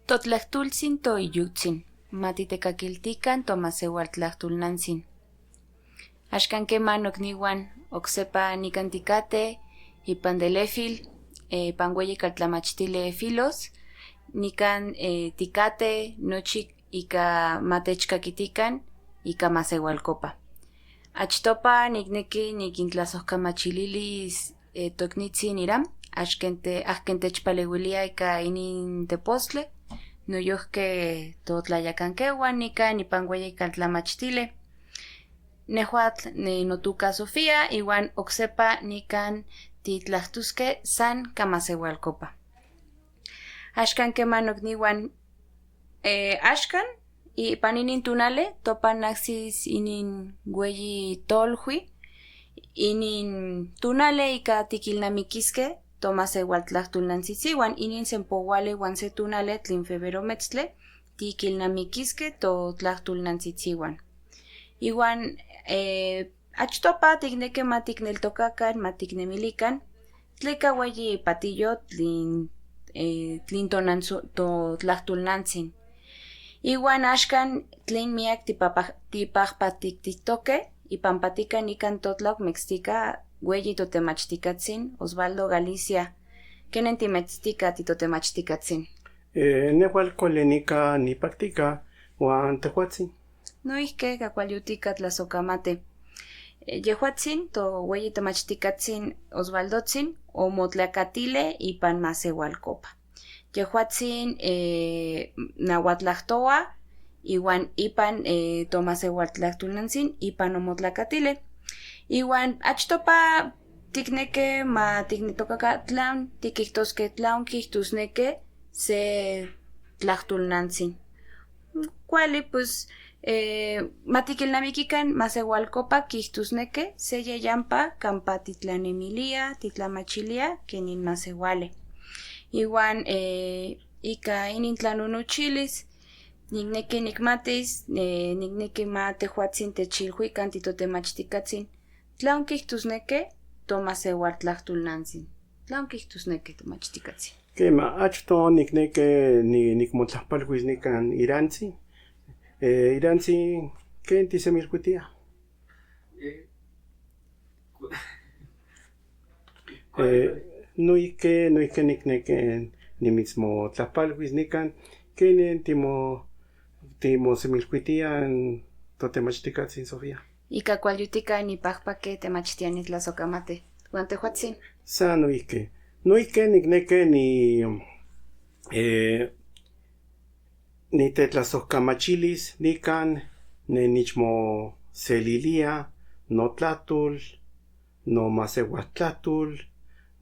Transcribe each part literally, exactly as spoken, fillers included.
To tlajtultzin to iyuktsin, ma titekakiltikan to maseual tlajtulnantsin. Axkan kema nokniwan, oksepa nikan ti katei ipan Delefil, eh, ipan weyi kaltlamachtile Filos, nikan, eh, ti katei nochi ika ma techkakitikan ika maseualkopa. Achtopa nikneki nikintlasojkamachililis, eh, toknitzin Iram, axken te-, axken techpalewilia ika inin tepostli, noyojke to tlayakankeuan nikan ipan weyi kaltlamachtile. Nehuatl, ne-, notuka Sofía, iwan oksepa nikan titlajtoske san ka maseualkopa. Axkan kema nokniwan, eh, axkan, ipan inin tonali, topan aksis inin weyi tolhui, inin tonali ika tikilnamikiske to maseual tlajtulnantsitsi, wan inin senpowali wan se tonali tlin febrero metztle, tikilnamikiske to tlajtulnantsitsi wan. Iwan, eh, achtopa tikneki ma tikneltokakan, ma tiknemilikan, tleka weyi patiyot tlin, eh, tlin tonantsu-, to tlajtulnantsin. Iwan axkan tlin miak tipapa-, tipahpatiktitoke, ipan patikan nikan totlauk mektstika weyi to temachtikatsin, Osvaldo Galicia. Kenen timektstika ti to temachtikatsin? Eh, nehual kuali nika nipaktika, wan tehuatsin. Noihke ka kual yutika tlasokamate. Eh, yehuatsin to weyi temachtikatsin Osvaldotsin, omotlakatili ipan maseualkopa. Yehuatsin, eh, nahuatlaktoa, iwan ipan, eh, to maseual tlajtulnantsin, ipan omotlakatili. Iwan achtopa tikneki ma tikneltokaka tlaun, tikijtoske tlaun kijtosneki se tlajtulnantsin. Kuali, pues, eh, ma tikilnamikikan maseualkopa kijtosneki se yeyampa kampa titlanemilia, titlamachilia, kenin maseuali. Iwan, eh, ika inin tlanunuchilis, nikneki nikmatis, eh, nikneki ma tehuatsin techilhuikan ti to temachtikatsin. Tlaun kijtosneki to maseual tlajtulnantsin? Tlaun kijtosneki temachtikatsin? Kema, achto nikneki ni-, nikmotlajpalhuis nikan Irantsi. Eh, Irantsi, ken tisemilhuitia? Eh, ku-, eh, noihke, noihke nikneki nimitsmotlajpalhuis nikan, ken timo-, timosemilhuitia to temachtikatsin Sofía? Ika kual yutika nipakpaki temachtia nitlasokamate. Wan tehuatsin? San noihke. Noihke nikneki ni, eh, nitetlasohkamachilis nikan nenichmoselilia notlajtol, nomaseualtlajtol,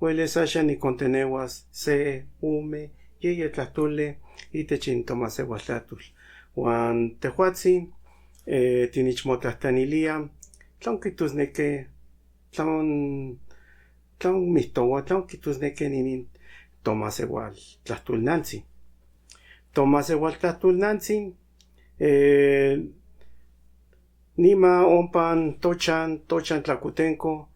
ueles asha nikontenehuas se, ome, yeye tlajtoli itich in tomaseualtlajtol. Huan tehuatsin, eh, tinichmotlajtlanilia, tlaun kijtosneki, tlaun, tlaun mihtohua, tlaun kijtosneki ninin tomaseualtlajtolnantsin. Tomaseualtlajtolnantsin, eh, nima ompa tochan, tochan Tlakotenko,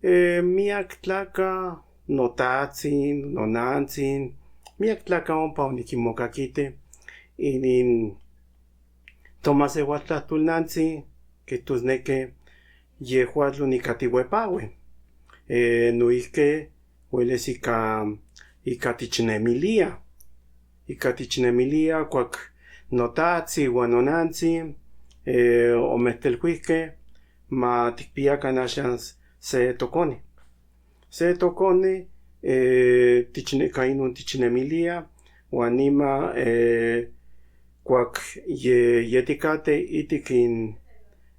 eh, miak tlaka, notahtzin, nonantsin, miak tlaka ompa onikinmokakiti inin tomaseualtlajtolnantsin, kijtosneki yehuatl onikatiuepahui. Eh, noihke ueles ika, ika tichnemiliah, ika tichnemiliah kuak notahtzin huan nonantsin, eh, omehtelhuihke ma tikpiakan ashan se tokoni. Se tokoni, eh, tichne-, ka inon tichnemiliah, huan nima, eh, kuak ye, ye tikatei itik in,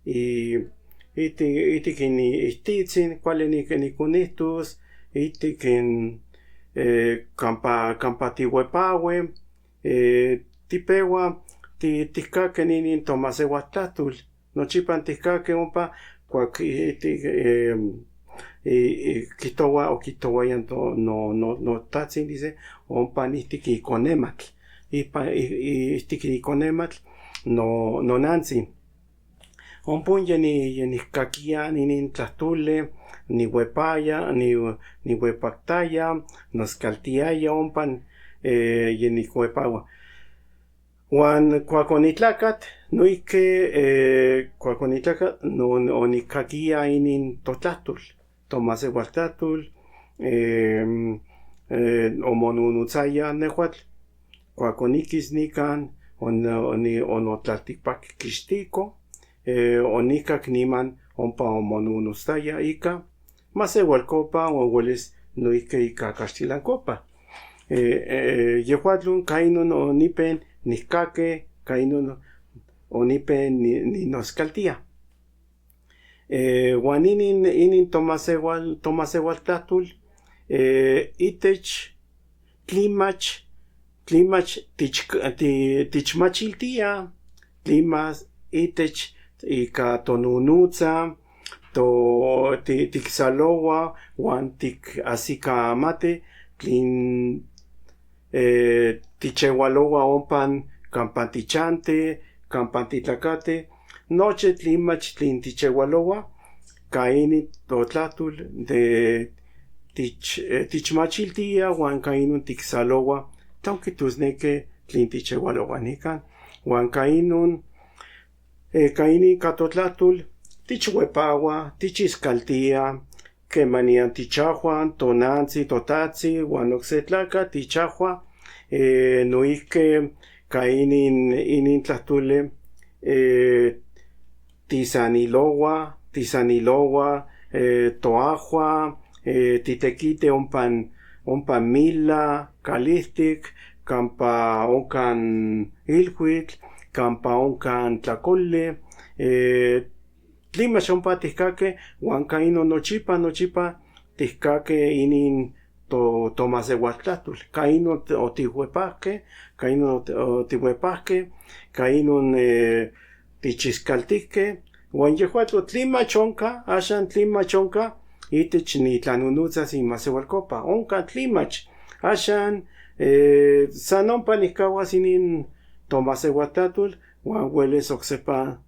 i, itik, itik in i, ihtihtsin, kuali ni, nikonihtos, itik in, eh, kampa, kampa tiuepahui, eh, tipehua, ti, tikakki inin tomaseualtlajtol, nochipa tikakki ompa, kuak i, i, ti, eh, i, i, kijtohua, o kijtohuaya to, no, no, notahtzin, dice, ompa itik ikonematl, ipa, i, i, itik ikonematl, no, nonantsin. Ompa ye ni, ye nikakia inin tlajtoli, niuepaya, ni, niuepaktaya, noskaltiaya ompa, eh, ye niuepahua. Huan kuak onitlakat, noike, eh, kuak onitlakat, no, onikakia inin totlajtol, tomasehualtlajtol, eh, eh, omonunutsaya nehuatl. Kuak onikis nikan, on-, oni-, onotlaltikpakikixtiko, eh, onikak niman ompa omonunustaya ika masehualkopa huan hueles noike ika kaxtilankopa. Eh, eh, yehuatlon kainon onipen nikake, kainon onipen ni-, ninoskaltia. Eh, huan inin, inin tomasehual-, tomasehualtlajtol, eh, itech tlimach, tlimach tich-, ti-, tichmachiltia, tlimach itech ika tonunutsa, to-, ti-, tiksalohua, huan tikahsikamati, tlin eh, tichehualohua ompan kampan tichante, kampan titlakate, nochi tlimach tlin tichehualohua, kainin totlajtol de tich-, eh, tichmachiltia huan kainon tiksalohua, tlaon kijtosneki tlin tichehualohua nikan, huan kainon, eh, kainin ka totlajtol, tichhuepahua, tichiskaltia, kemanian tichahuan, tonantsi, totatsi, huan okse tlakatl tichahuan, eh, noike kainin, inin tlajtoli, eh, tisanilohua, tisanilohua, eh, toahua, eh, titekite ompan, ompan mila, kalijtik, kampa onkan ilhuitl, kampa onkan tlakoli, eh, tlimach ompa tikake, huan kainon nochipa, nochipa tikake inin to-, tomasehualtlajtol. Kainon ot-, otihuepajke, kainon ot-, otihuepajke, kainon, eh, tichiskaltike, huan yehuatlon tlimach onka, axan tlimach onka, itech nitlanunutsas in masehualkopa, onka tlimach, axan, eh, san ompa nikahuas inin tomasehualtlajtol, huan hueles oksepa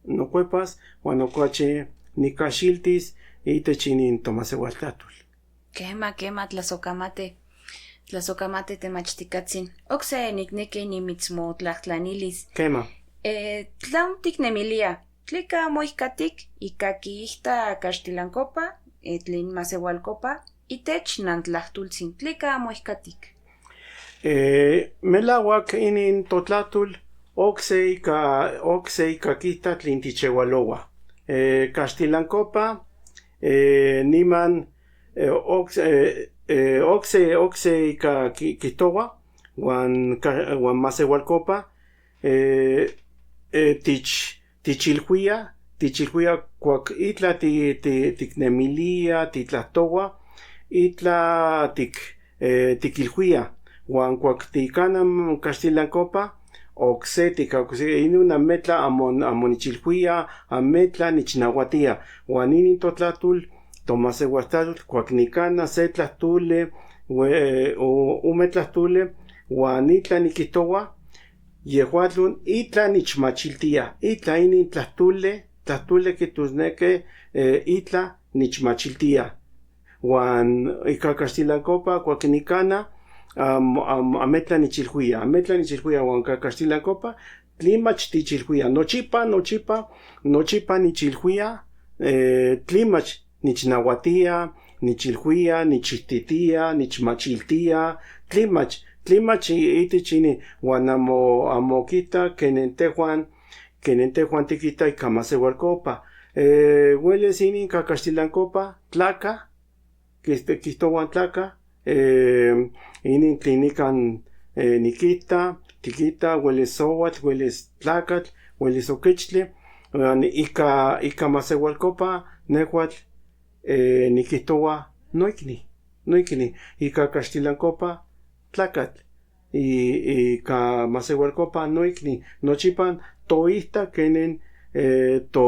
nokuepas, huan okuachi nikashiltis itech inin tomasehualtlajtol. Kema, kema, tlasokamati. Tlasokamati temachtikatzin. Okse nikneki nimitsmotlajtlanilis. Kema. Eh, tlaon tiknemilia, tlika moikatik ika kiijta kaxtilankopa, eh, tlin masehualkopa, itech nan tlajtoltzin, tlika moikatik? Eh, melahuak inin totlajtol, okse ika, okse ika kijta tlin tichehualohua. Eh, kaxtilankopa, eh, niman, eh, okse, eh, eh, okse, okse ika ki-, kijtohua, huan ka-, huan masehualkopa, eh, eh, tich-, tichilhuia, tichilhuia kuak itla ti-, ti-, tiknemilia, titlajtohua, itla tik-, eh, tikilhuia. Huan kuak tikana kaxtilankopa, okse tika, okse, inin a metla amo, amo nichilhuia, a metla nichnahuatia. Huan inin totlajtol, tomasehualtlajtol, kuak nikana se tlajtoli, ue-, o, ome tlajtoli, huan itla nikijtohua, yehuatlon itla nichmachiltia, itla inin tlajtoli, tlajtoli kijtosneki, eh, itla nichmachiltia. Huan ika kaxtilankopa, kuak nikana, am, am, a metla nichilhuia, a metla nichilhuia, huan ika kaxtilankopa, tlimach tichilhuia, nochipa, nochipa, nochipa nichilhuia, eh, tlimach nichnahuatia, nichilhuia, nichititia, nichmachiltia, tlimach, tlimach i-, itech inin, huan amo, amo kijta kenen tehuan, kenen tehuan tikijta ika masehualkopa. Eh, hueles inin ika kaxtilankopa, tlaka, kis-, kijtohuan tlaka, eh, inin tlin nikan, eh, nikijta, tikijta, hueles sohuatl, hueles tlakatl, hueles okechtli, huan ika, ika masehualkopa, nehuatl, eh, nikijtohua noikni, noikni, ika kaxtilankopa, tlakatl, i-, ika masehualkopa, noikni, nochipa toijta kenen, eh, to,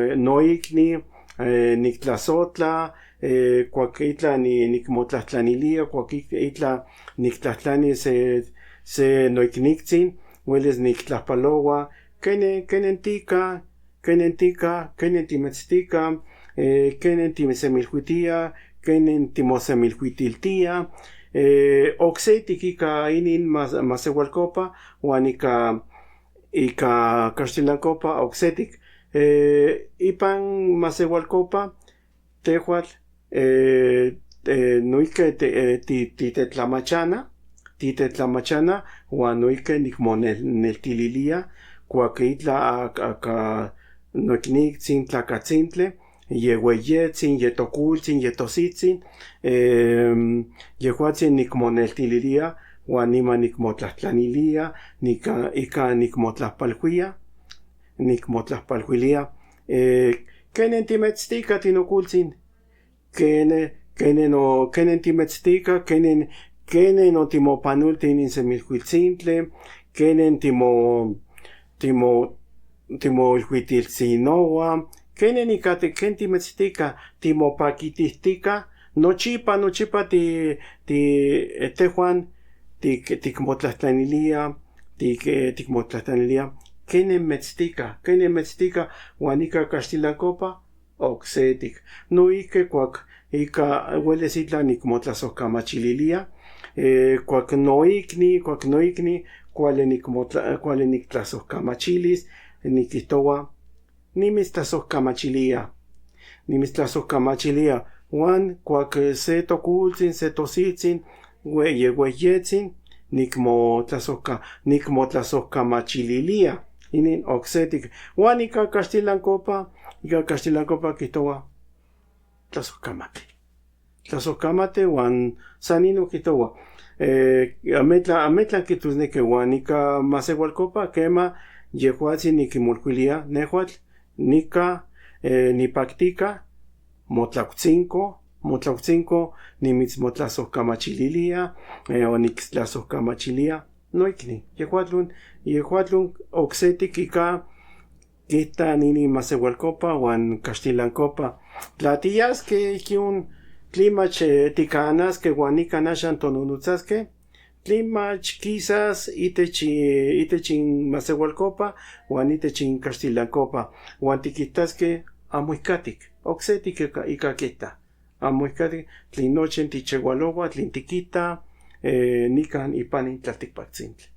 eh, noikni, eh, niktlazojtla, eh, kuak itla ni-, nikmotlajtlanilia, kuak ik-, itla niktlajtlani se, se noikniktzin, hueles niktlajpalohua, kenen, kenen tika, kenen tika, kenen timetztika, eh, kenen timesemilhuitia, kenen timosemilhuitiltia, eh, okse tik ika inin mas-, masehualkopa, huan ika, Ika Kashtilankopa oksetik, eh, ipan Masehualkopa, tehual, eh, eh, noike te-, eh, ti-, titetlamachana, titetlamachana, huan noike nikmonel-, neltililia, kuak itla a-, aka noikniktzin tlakatzintle, ye weyetsin, ye tokultzin, ye tositsin, em, yehuatsin nikmoneltililia, huan niman nikmotlajtlanilia, nika, ika nikmotlajpalhuia, nikmotlajpalhuilia. Eh, kenen timetztika tinokultzin, kene, kenen o, kenen timetztika, kenen, kenen o timopanolti nin semilhuiltzintle, kenen timo, timo, timoilhuitiltzinoua, kenen ika ti-, ken timetztika, timopakitihtika, nochipa, nochipa ti, ti, eh, tehuan, tik-, tikmotlajtlanilia, tik-, eh, tikmotlajtlanilia, kenen metztika, kenen metztika, huan ika Kashtilankopa, oksetik. Noike kuak ika hueles itla nikmotlazojkamachililia, eh, kuak noikni, kuak noikni, kuali nikmotla-, kuali niktlasojkamachilis, nikijtoua, nimitstlasojkamachilia. Nimitstlasojkamachilia. Huan kuak se tokultzin, se tositsin, we-, ye weyetsin, nikmotlasojka-, nikmotlazojkamachililia. Inin oksetik. Huan ika Kashtilankopa, ika Kashtilankopa kijtoua, tlasojkamati. Tlasojkamati huan san inin kijtoua. Eh, ametla, ametla kijtosneki huan ika Masehualkopa, kema, yehuatsin nikimolhuilia, nehuatl, nika, eh, nipaktika, motlautzinko, motlautzinko, nimitstlasojkamachililia, eh, o niktlasojkamachilia, noikni. Yehuatlun, yehuatlun oksetik ika, kita nini Masehualkopa huan Kashtilankopa. Tla tiaske ikun, tlimach, eh, tikanaske huan nikan axan tononotsaske, tlimach kisas itech, itech in Masehualkopa huan itech in Kashtilankopa, huan tikitaske amo ika tik, oksetik ika, ika kita. Amo ika tik, tlen nochi tichehualohua, tlen tikita, eh, nikan ipan in tlaltikpaktzintli.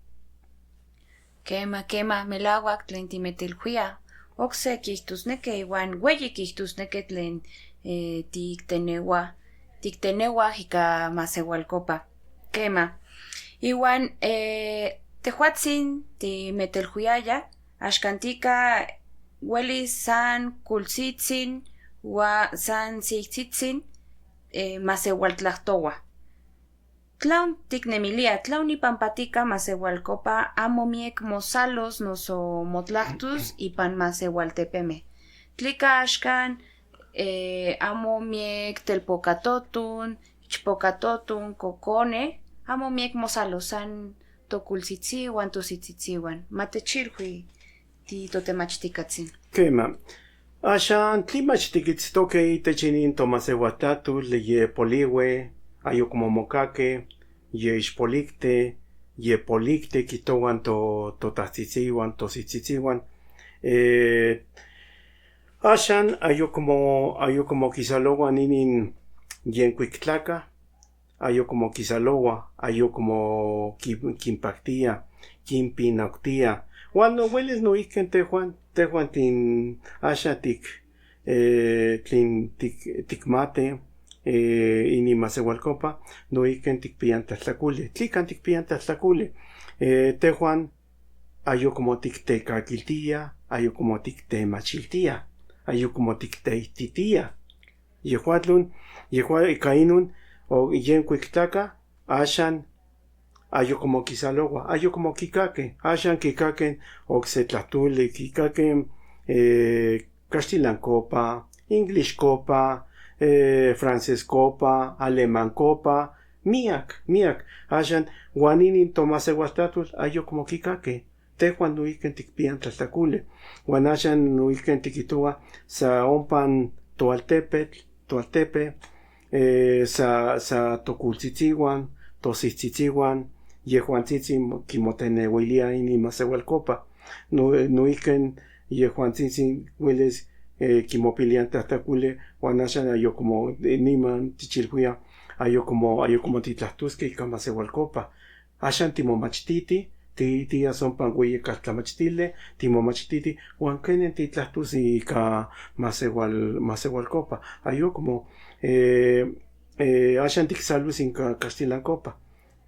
Kema, kema, melauak tlen timetelhuia. Okse kijtosneki huan hueyi kijtosneki tlen, eh, tiktenehua, tiktenehua ika Masehualkopa. Kema. Ihuan, eh, tehuatzin timetelhuiaya, axkantika huelis san kultzitzin, huan san siktzitzin, eh, Masehualtlajtohua. Tlaon tiknemilia, tlaon nipan patika Masehualkopa amo miek mosalos noso motlajtos ipan Masehualtepeme. Tlika axkan, eh, amo miek telpokatotun, ichpokatotun, kokone, amo miek mosalos san tokultzitzihuan, tositzitzihuan. Ma techilhui ti totemachtikatsin. Kema. Axan tlimach tikitztoke itech inin tomasehualtlatul, ye polihue, ayokmo mokake, ye ixpolikte, ye polikte kijtohuan to, totajtzitzin huan tositzitzihuan. Eh, axan ayokmo, ayokmo kisalohua inin yenkuik tlaka, ayokmo kisalohua, ayokmo ki-, kinpaktia, kinpinauktia. Huan no huelis noike tehuan, tehuan tin axan tik, eh, tlin tik, tikmate, eh, inin Masehualkopa, noike tikpian tlajtlakuli. Tlikan tikpian tlajtlakuli? Eh, tehuan ayokmo tiktekakiltia, ayokmo tiktemachiltia, ayokmo tikteititia. Yehuatlun, yehua ika inun, o yenkuik tlaka, axan ayokmo kisalohua, ayokmo kikake, axan kikake okse tlajtoli, kikake, eh, Kashtilankopa, Inglishkopa, eh, Franceskopa, Alemankopa, miak, miak. Axan huan inin tomasehualtlatul ayokmo kikake. Tehuan noike tikpian tlajtlakuli. Huan axan noike tikijtohua sa ompan toaltepetl, toaltepe, eh, sa, sa tokultzitzihuan, tositzitzihuan, yehuantzitsin kimotenehuilia inin Masehualkopa. No, noike yehuantzitsin huelis, eh, kimopilia tlajtlakuli, huan axan ayokmo, eh, niman tichilhuia, ayokmo, ayokmo titlajtoske ika Masehualkopa. Axan timomachtiti, ti, tias ompa weyi kaltlamachtili, timomachtiti, huan kenen titlajtos ika masehual, masehualkopa. Ayuko mo, eh, eh, axan tiksaluis ika kaxtilankopa.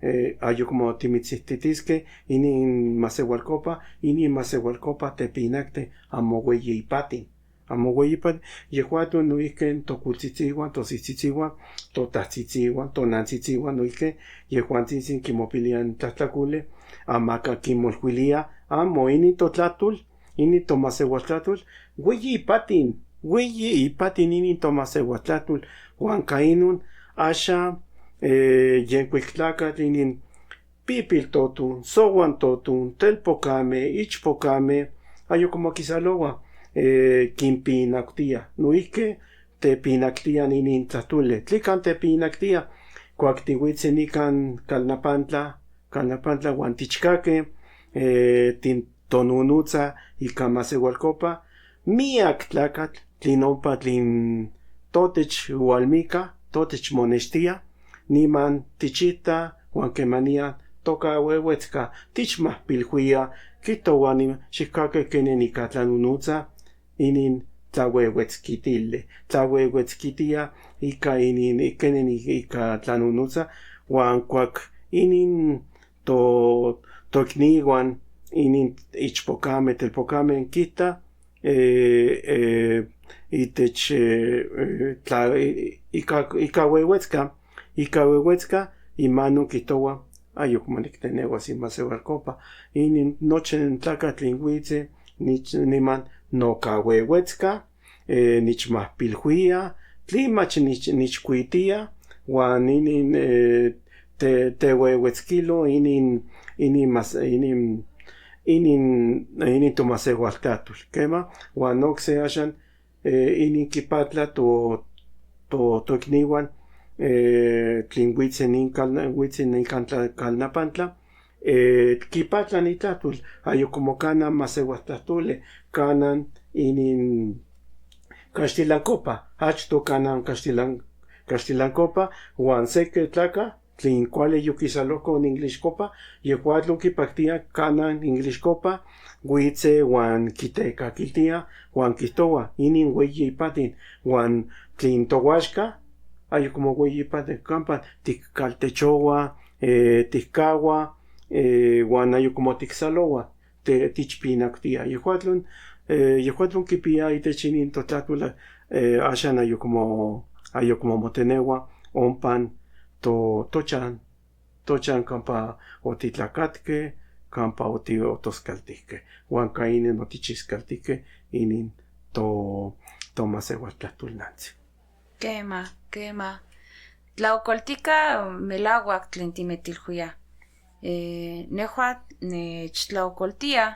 Eh, ayuko mo timitzititiske inin masehualkopa, inin masehualkopa tepinakti, amo weyi ipatin. Amo weyi ipatin, yehuaton noihki tokultzitsihuan, tosistsitsihuan, totajtzitsihuan, tonantsitsihuan noihki, yehuantsitsin kimopilia tlajtlakuli, amaka kinmolhuilia, amo inin totlajtol, inin tomasehualtlajtol, weyi ipatin, weyi ipatin inin tomasehualtlajtol, huan ka inon, axan, eh, yenkuik tlakatl inin pipiltotun, sohuantotun, telpokame, ichpokame, ayuko mo kisalohua, eh, kinpinaktia. Noihki tepinaktia inin tlajtoli. Tlikan tepinaktia? Kuak tihuitzi nikan kalnapantla, kalnapantla huan tichkakej, eh, tin tononotsa ika masehualkopa, miak tlakatl tlin ompa tlin totech hualmika, totech moneshtia, niman tichita huan kemanian tokahuehuetzka, tichmapilhuia, kijtohua niman xijkakej kenen ika tlanonotsa inin tlahuehuetzkitili, tlahuehuetzkitia ika inin kenen ika tlanonotsa, huan kuak inin to, toiknihuan inin ichpokame, telpokame kijta, eh, eh, itech, eh, eh, tla, ika, ika huehuetzka, ika huehuetzka, imanon kijtohua, ayuko mo niktenehuas in masehualkopa. Inin nochi in tlakatl tlin huitzi, nich-, niman nokahuehuetzka, eh, nichmapilhuia, tlimach nich-, nichkuitia, huan inin, eh, te-, tehuehuetzkilo inin, inin mas-, inin, inin, inin tomasehualtlajtol. Kema, huan okse axan, eh, inin kipatla to, to, toiknihuan, eh, tlin huitzi nin kal-, huitzi nikan tla-, kalnapantla, eh, kipatla nitlajtol, ayuko mo kanan masehualtlajtoli, kanan inin kaxtilankopa, achto kanan kaxtilan-, kaxtilankopa, huan seki tlakatl tlin kuali yu kisalohko nin Englishkopa, yehuatlon kipaktia kanan Englishkopa, huitzi huan kitekakiltia, huan kijtohua, inin weyi ipatin, huan tlin tohuaxka, ayuko mo weyi ipatin, kampa tikkaltechohua, eh, tikahuaj, eh, huan ayuko mo tiksalohua, te-, tichpinaktia. Yehuatlon, eh, yehuatlon kipia itech inin totlajtol, eh, axan ayuko mo, ayuko mo motenehua ompan to, tochan, tochan kampa otitlakatke, kampa oti-, otoskaltike, huan ka inin oticheskaltike inin to, tomasehualtlajtolnantsin. Kema, kema. Tlaokoltika, melahuak tlen timetilhuia. Eh, nejua nechtlaokoltia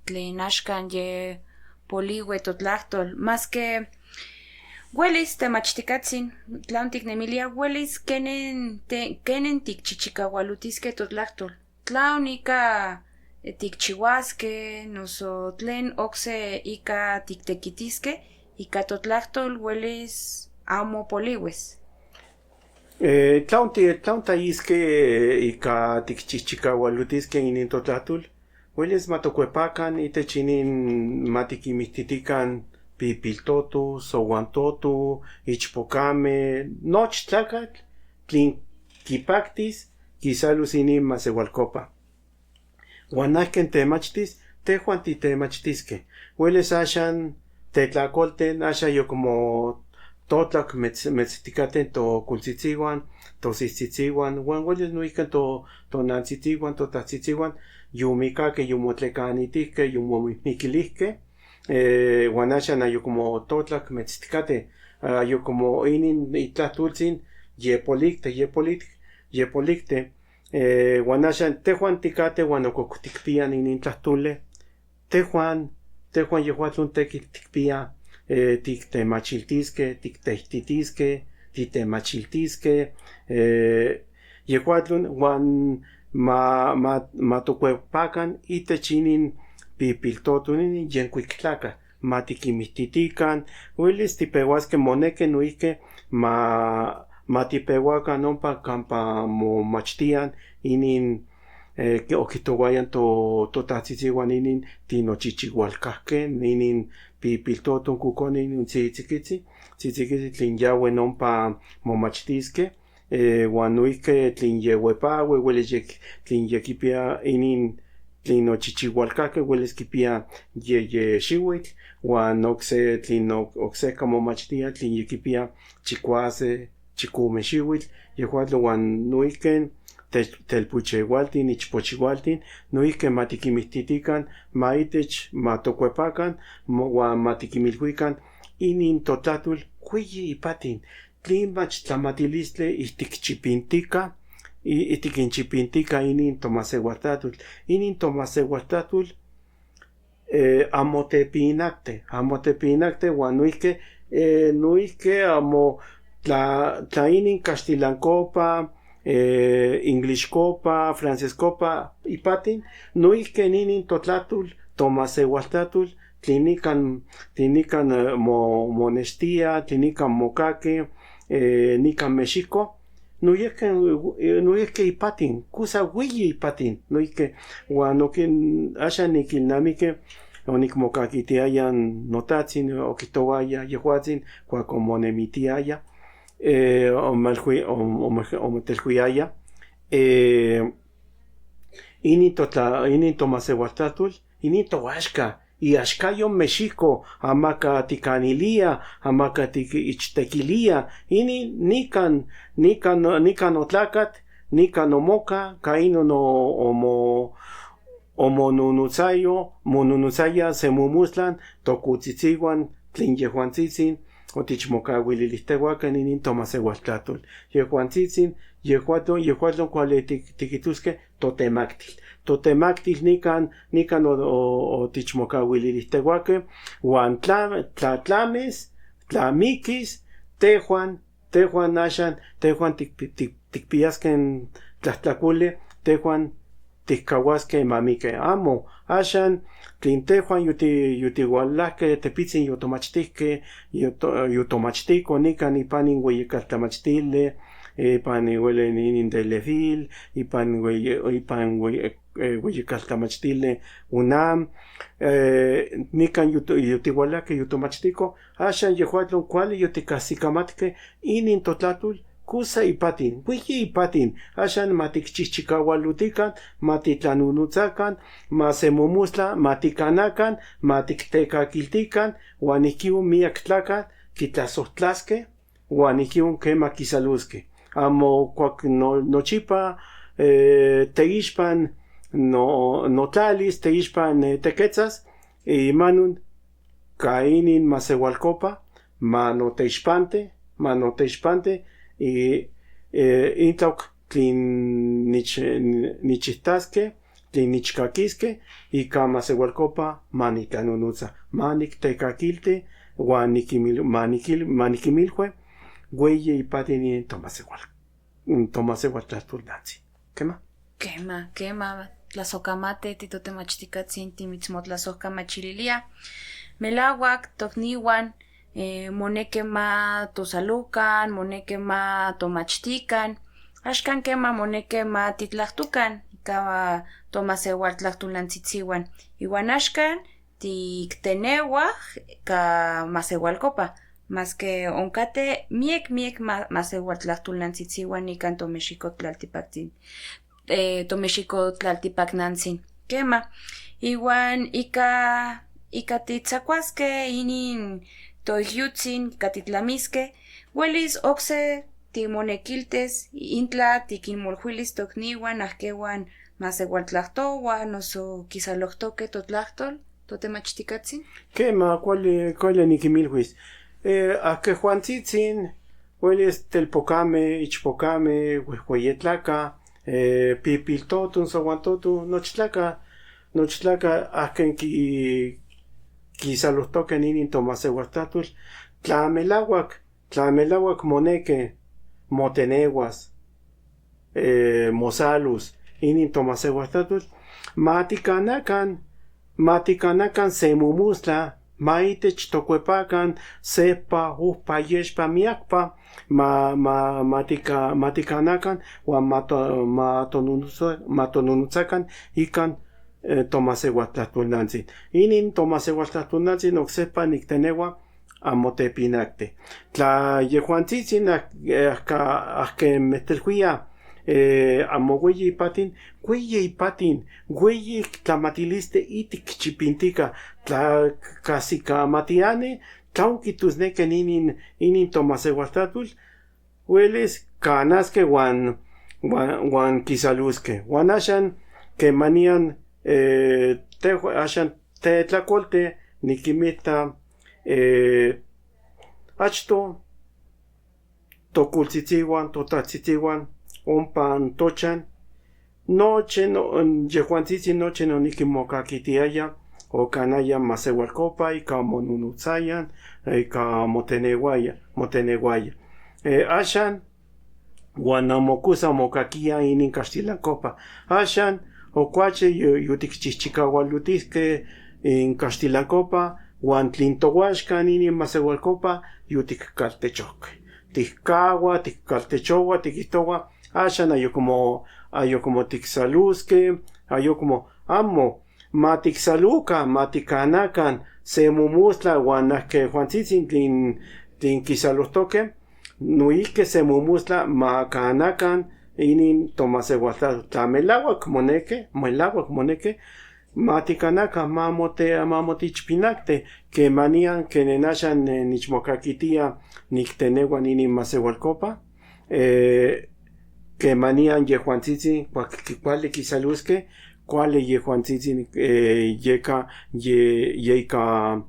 tlen axkan ye polihue totlajtol. Maske huelis temachtikatsin, tlaon tiknemilia huelis kenen te-, kenen tikchichikahualotiske totlajtol. Tlaon ika tikchihuaske, noso tlen okse ika tiktekitiske, ika totlajtol huelis amo polihues. Eh, tlaon ti-, tlaon taiske, eh, ika tikchichikahualotiske inin totlajtol. Huelis matokuepakan itech inin matikinmititikan pipiltoto, sohuantoto, ichpokame, nochi tlakatl tlin kipaktis, kisalos inin masehualkopa. Huan aken temachtis, tehuan titemachtiske. Huelis axan tetlakolten, axan ayuko mo totlak mets-, metztikaten tokultzitsihuan, tosistsitsihuan, huan huelis noihki to, tonantsitsihuan, totajtsitsihuan, yomikake, yomotlekanitike, yomomihmikilijke, eh, huan axan ayuko mo totlak metztikate, ayuko mo inin itlajtoltzin, ye polikte, ye polik-, ye polikte, eh, huan axan tehuan tikate huan okok tikpia inin tlajtole. Tehuan, tehuan yehuatlon tekil tikpia, eh, tiktemachiltiske, tikteititiske, titemachiltiske, eh, yehuatlon huan ma, ma, matokuepakan itech inin pipiltoto inin yenkuik tlakatl, matikinmititikan, huelis tipehuaske, moneki noihki ma, matipehuakan ompa kampa momachtian inin, eh, ke okijtohuayan to, to tajtzitzin huan inin tinochichihualkajke, inin pipiltotun kukon inin tzi-, tzitzikitzi, tzitzikitzi tlin yahuel ompa momachtiske, eh, huan noike tlin yehuepahue, huelis yek-, tlin yekipia inin tlin nochichihualkajke, huelis kipia ye, ye xihuitl, huan okse tlin ok-, okseka momachtia tlin yekipia chikuase, chikome xihuitl, yehuatl huan noike te-, telpuchehualtin, ichpochehualtin, noike ma tikinmititikan, ma itech, ma tokuepakan, mo-, huan ma tikinmilhuikan, inin totlajtol, hueyi ipatin, tlin mach tlamatilistli ijtik chipintika, i-, ijtik inchipintika inin tomasehualtlajtol, inin tomasehualtlajtol, eh, amo tepinakte, amo tepinakte, huan noike, eh, noike amo tla, tla inin kaxtilankopa, eh, inglishkopa, franceskopa, ipatin, noike inin totlajtol, tomasehualtlajtol, tlin nikan, tlin nikan, eh, mo-, monextia, tlin nikan mokaki, eh, nikan México, noike, eh, noike ipatin, kusa hueyi ipatin, noike, huan noike, axan nikilnamiki, onikmokakitiaya notajtzin, okijtohuaya yehuatzin, kuak omonemitiaya, eh, omalhui-, om-, om-, omotelhuiaya, eh, inin totla-, inin tomasehualtlajtol, inin tohuaxka, iaxkayo México, amaka tikanilia, amaka tik-, ichtekilia, inin nikan, nikan, nikan otlakat, nikan omoka, ka inin no-, omo-, omonunutsayo, monunutsaya se momustlan, tokutzitzihuan, tlin yehuantzitsin, otichmokahuililihtehuake inin tomasehualtlajtol. Yehuantzitsin, yehuatlon, yehuatlon kuali tik-, tikijtoske, totemaktil. Totemaktil nikan, nikan o-, o-, otichmokahuililihtehuake, huan tla, tla tlamis, tla mikis, tehuan, tehuan axan, tehuan tik-, tik-, tikpiaske tlajtlakuli, tehuan tikkahuaske mamiki. Amo, axan, tlin tehuan yuti-, yutihualajke, tepitzin yotomachtijke, yoto-, yotomachtiko nikan ipan in hueyi kaltlamachtili, ipan in hueli nin, nin Telefil, ipan hueyi, ipan hueyi, eh, hueyi kaltlamachtili, UNAM, eh, nikan yuti-, yutihualajke, yotomachtiko, axan yehuatlon kuali yotikajsikamatke, inin totlajtol, kusa ipatin, hueyi ipatin, axan ma tikchijchikahualutikan, ma titlanunutsakan, ma se momustla, ma tikanakan, ma tiktekakiltikan, huan ijkon miak tlakal kitlasojtlaske, huan ijkon kema kisaluske. Amo kuak no-, nochipa, eh, teixpan no-, notlalis, teixpan, eh, teketsas, imanon ka inin masehualkopa, ma noteixpante, ma noteixpante, i, eh, intlauk tlin nich-, nichijtaske, tlin nichkakiske, ika masehualkopa, ma nitlanunutsa, ma niktekakilti, huan nikimil-, ma nikil-, ma nikimilhue, hueyi ipatin nin tomasehual-, tomasehualtlajtolnantsin. Kema? Kema, kema, tlasojkamati, ti totemachtikatsin, timitsmotlasojkamachililia. Melahuak, toknihuan, eh, moneki ma tosalukan, moneki ma tomachtikan. Axkan kema moneki ma titlajtokan, ika tomasehualtlajtolnantsitsihuan. Ihuan axkan, tiktenehuak ka masehualkopa, maske onkate miek, miek ma-, masehualtlajtolnantsitsihuan nikan toMexico tlaltipaktzin, eh, toMexico tlaltipaknantsin. Kema, ihuan ika, ika titzakuaske inin toijyutzin, ika titlamiske, huelis okse timonekiltis, intla tikinmolhuilis toknihuan, akeuan masehualtlajtohuan, noso kisalojtoke totlajtol, totemachtikatsin? Kema, kuali, kuali nikimilhuis. Eh, akehuantsitsin, huelis telpokame, ichpokame, huehueyetlaka, eh, pipiltotun, sahuantotun, nochtlaka, nochtlaka, aken ki-, kisalojtoke nin, nin tomasehualtlajtol, tla melahuak, tla melahuak moneki, motenehuas, eh, mosalus, inin tomasehualtlajtol, ma tikanakan, ma tikanakan se momustla, maitech tokuepakan, sepa, uhpa, yeshpa, miakpa, ma, ma, matika, matikanakan, huan mato, matonunutsa, matonunutsakan, ikan, eh, tomasehualtlajtolnantsin. Inin tomasehualtlajtolnantsin oksejpa niktenehua, amo tepinakti. Tla yehuantsitsin ahk, ahk, ahk ke metelhuia, eh, amo hueyi ipatin, hueyi ipatin, hueyi tlamatiliste itik chipintika, tla kasi ka matiani, tlaun kitusneke inin, inin tomasehualtlajtol, huelis kanaske huan, huan, huan kisaluske. Huan ashan kemanian, eh, te, ashan tetlakualti nikinmita, eh, achto, tokultsitzihuan, totajtsitzihuan, ompa tochan, nochi no, yehuantsitsin nochi no nikinmokakitiaya, okanaya masehualkopa, ika monunutsayan, ika motenehuaya, motenehuaya. Eh, ashan, huan amo kusa mokakia inin kaxtilankopa. Ashan, okuachi yu, yutikchijchikahualutiske in kaxtilankopa, huan tlin tohuaxkan inin masehualkopa, yutikkaltechohke. Tikkahua, tikkaltechohua, tikijtohua, ashan ayukomo, ayukomo tiksaluske, ayukomo, amo, matiksalukan, matikanakan, se momustla huan ahk ke yehuantsitsin tlin, tlin kisaluhtoke, noihke se momustla makanakan inin tomasehualtlajtol. Tla melahuak moneke, melahuak moneke, matikanakan, mamote, mamotichpinakti, kemanian, kenen ashan, eh, nichmokakitia niktenehua inin masehualkopa, eh, kemanian yehuantsitsin, kuak ki-, kuali kisaluske, kuali yehuantsitsin, eh, yeka, ye, yeka,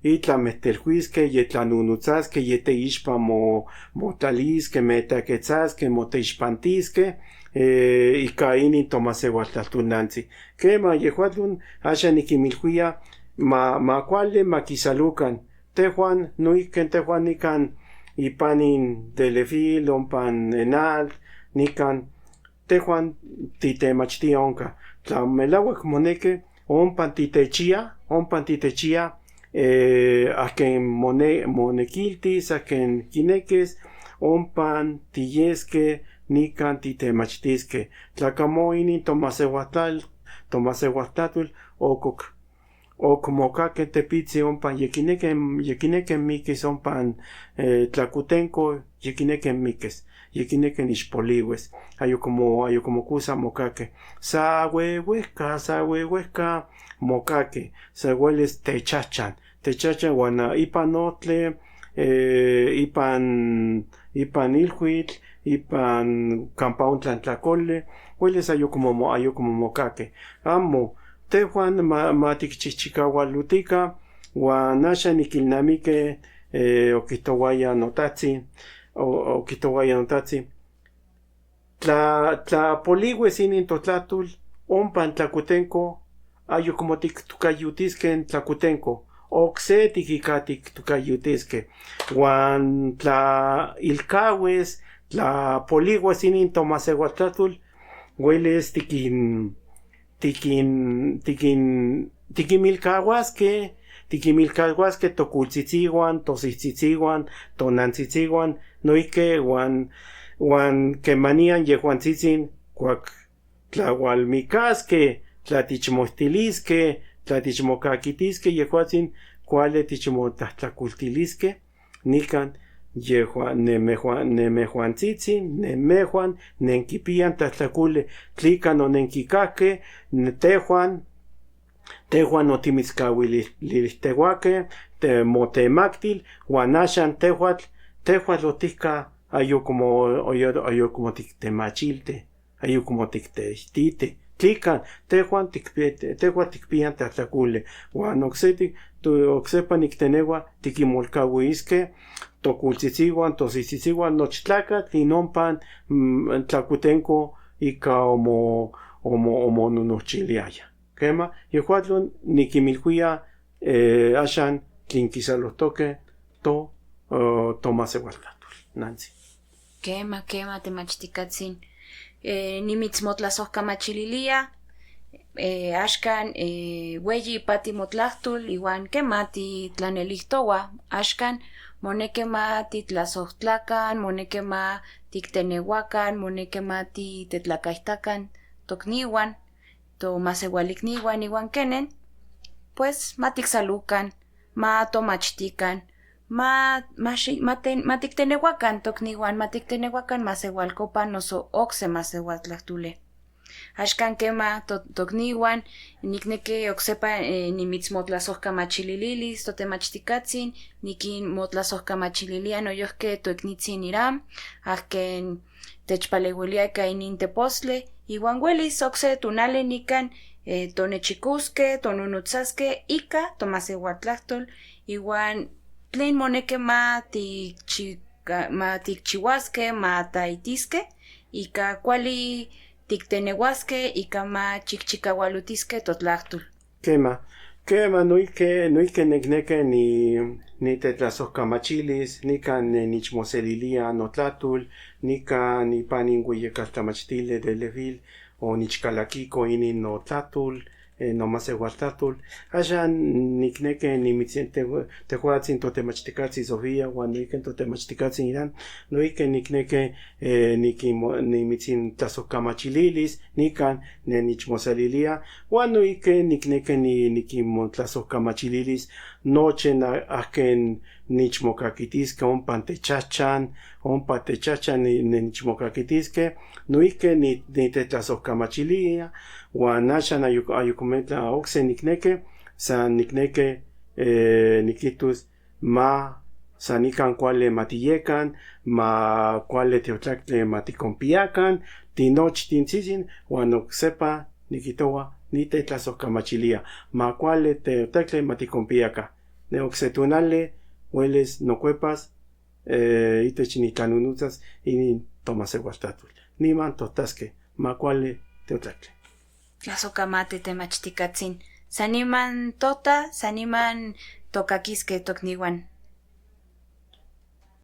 itla metelhuiske, yetlanunutsaske, yeteixpa mo, motlaliske, metaketsaske, moteixpantiske, eh, ika inin tomasehualtlajtolnantsin. Kema, yehuatlon, ashan nikinmilhuia, ma, ma kuali, makisalukan. Tehuan, noihke tehuan nikan, ipan in Telefil, ompa Enalt, nikan, tehuan titemachtia onka. Tla melahuak moneke, ompa titechia, ompa titechia, eh, ahken mone-, monekiltis, ahken kinekis, ompa tiyeske, nikan titemachtiske. Tla kamo inin tomasehualtlal-, tomasehualtlajtol, okok, ok mokake tepitzi ompa, yekineke, yekineke mikis ompa, eh, tlakutenko, yekineke mikis, yekineke nixpolihues. Ayukomo, ayukomo kusa mokake. Sa huehuehka, sa huehuehka mokake. Sa huelis techajchan, techajchan huan, ah, ipan ohtli, eh, ipan, ipan ilhuitl, ipan kampa ontlan tlakoli, huelis ayukomo mo, ayukomo mokake. Amo, tehuan ma, matikchijchikahualutika, huan ashan nikilnamiki, eh, okijtohuaya notajtzin, o, okijtohuaya notajtzin. Tla, tla polihues inin totlajtol, ompa tlakutenko, ayukomo tiktokayutiske tlakutenko, okse tikika tiktokayutiske. Huan tla ilkahues, tla polihues inin tomasehualtlajtol, huelis tikin, tikin, tikin, tikinmilkahuaske, tikinmilkahuaske tokultzitzihuan, tosistsitzihuan, tonantsitzihuan, noihke huan, huan kemanian yehuantsitsin, kuak tla hualmikaske, tla tichmoitiliske, tla tichmokakitiske, yehuatsin kuali tichmotlajtlakoltiliske. Nikan, yehuan, nemehuan, nemehuantsitsin, nemehuan, nenkipian tlajtlakoli, tlika no nenkikajke, ne-, tehuan, tehuan no timitzkahuililijtehuake, te-, motemaktil, huan ashan tehuatl, tehuatl otijka, ayukomo, ayu-, ayukomo tiktemachilti, ayukomo tikteititi. Tlika, tehuan tikpi-, tehuan tikpian tlajtlakoli. Huan okse ti-, tu-, oksejpa niktenehua, tikinmolkahuiske, tokultzitzihuan, tosistsitzihuan, nochi tlakatl, nin ompa, mm, tlakutenko, ika omo, omo, omononojchiliaya. Kema, yehuatlon nikinmilhuia, eh, ashan kin kisaluhtoke to, eh, tomasehualtlajtol. Nansi. Kema, kema, temachtijkatsin. Eh, nimitsmotlasohkamachililia, Eh, axkan, eh, hueyi pati motlajtol, iwan kema titlanelihtoua, axkan moneki ma titlazojtlakan, moneki ma tiktenehuakan, moneki ma titetlakaitakan toknihuan, tomasehualiknihuan, iwan kenen, pues, ma tiksalukan, ma tomachtikan, ma, ma xi-, ma ten-, ma tiktenehuakan toknihuan, ma tiktenehuakan masehualkopan noso okse masehualtlajtole. Axkan kema to-, toknihuan, nikneki oksepa, eh, nimitsmotlazojkamachilililis, totemachtikatsin, nikinmotlazojkamachililia noyohke toiknitsin Iram, ahken techpalehuilia ika inin tepostli, iwan huelis okse tonali nikan, eh, tonechikuske, tononotsaske ika tomasehualtlajtol, iwan tlen moneki ma tikchi-, ka-, ma tikchihuaske, ma taitiske, ika kuali tiktenehuaske, ika ma chikchikahualotiske totlajtol. Kema, kema, noike, noike nikneki ni, nitetlazojkamachilis, nikan ne nichmoselilia notlajtol, nikan nipan nin hueyi kaltlamachtil de Leadville, onichkalakiko inin notlajtol, eh, nomasehualtlajtol. Axan nikneki nimitsin tehu-, tehuatsin totemachtikatsin Sofía, huan noike totemachtikatsin Iram, noike nikneki, eh, nikimo-, nimitsin tlazojkamachililis, nikan ne nichmoselilia, huan noike nikneki ni, nikinmotlazojkamachililis nochi na-, ahken nichmokakitiske ompa techajchan, ompa techajchan ni, ne nichmokakitiske, noike ni, nitetlazojkamachilia, huan axan ayuk, ayuk metla okse nikneki, san nikneki, eh, nikijtos, ma, san nikan kuali ma tiyekan, ma kuali tiotlaktli ma tikonpiakan, tinochtin tzitsin, huan oksepa nikijtohua, nitetlazojkamachilia, ma kuali tiotlaktli ma tikonpiakan. Ne okse tonali, huelis nokuepas, eh, itech nitlanonotsas inin tomasehualtlajtol. Niman totaske, ma kuali tiotlaktli. Tlazojkamati temachtikatsin. San niman tota, san niman tokakiske toknihuan.